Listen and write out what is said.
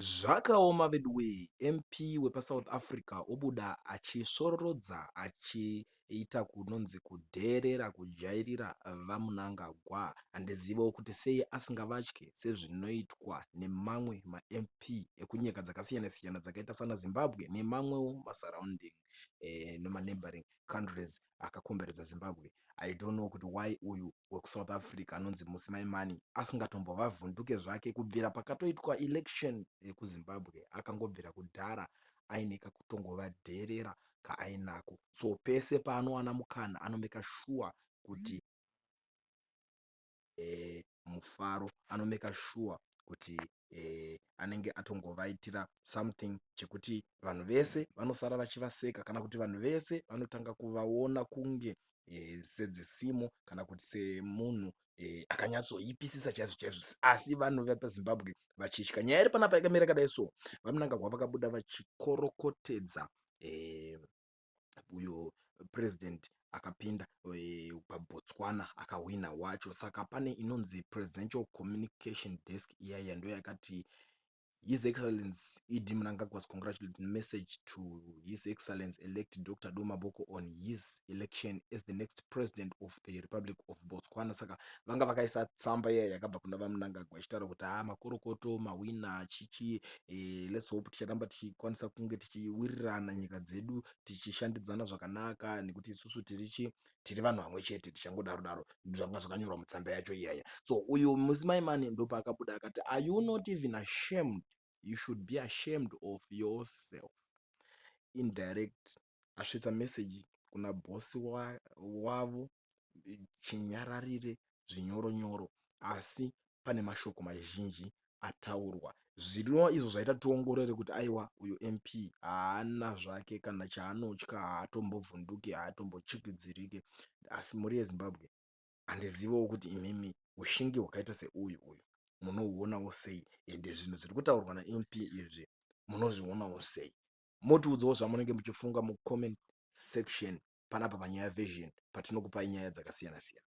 Zvakaoma veduwee MP wepaSouth Africa obuda achisvororodza achiita kunonzi kudheerera kujairira VaMnangagwa. Handizivewo kuti sei asingavatye sezvinoitwa nemamwe maMP ekunyika dzakasiyana siyana dzakaita sana Zimbabwe nemamwewo masurrounding nemaneighbouring countries akakomberedza Zimbabwe. I don't know kuti why uyu wekuSouth Africa anonzi Mmusi Maimane asingatombovavhunduke zvake kubvira pakatoitwa election yekuZimbabwe. Akangobvira kudhara aine kakutongovadheerera kaainako. So pese paanowana mukana anomeka sure kuti mufaro, anomeka sure kuti anenge atongovaitira something chekuti vanhu vese vanosara vachivaseka, kana kuti vanhu vese vanotanga kuvaona kunge sedzisimo kana kuti semunhu akanyatsoipisisa chaizvo chaizvo, asi vanhu vepaZimbabwe vachitya. Nyaya iri panapa yakamira yakadai so: VaMnangagwa vakabuda vachikorokotedza uyo president akapinda paBotswana akahwina wacho. Saka pane inonzi Presidential Communication Desk iyaiya ndo yakati, "His Excellence ED Mnangagwa's congratulatory message to His Excellence elect Dr Duma Boko on his election as the next president of the Republic of Botswana." Saka vanga vakaisa tsamba iya yakabva kuna VaMnangagwa ichitaura kuti, "Ha, makorokoto, mawina chichi. Let's hope ticharamba tichikwanisa kunge tichiwirirana nyika dzedu, tichishandidzana zvakanaka, nekuti isusu tirichi tiri vanhu vamwe chete." Tichangodaro daro, zvanga zvakanyorwa mutsamba yacho iyaya. So uyu Mmusi Maimane ndopaakabuda akati, "Are you not even ashamed? You should be ashamed of yourself." Indirect asvitsa meseji kuna bhosi wavo chinyararire zvinyoronyoro, asi pane mashoko mazhinji ataurwa zvinova izvo zvaita tiongorore kuti aiwa, uyu MP haana zvake kana chaanotya, haatombovhunduki, haatombotyityidzirike. Asi mhuri yeZimbabwe, handiziviwo kuti imimi ushingi hwakaita seuyu uyu munohuonawo sei, ende zvinhu zviri kutaurwa naMP izvi munozvionawo sei? Motiudzawo zvamunenge muchifunga mucomment section panapa paNyaya Version, patinokupai nyaya dzakasiyana siyana.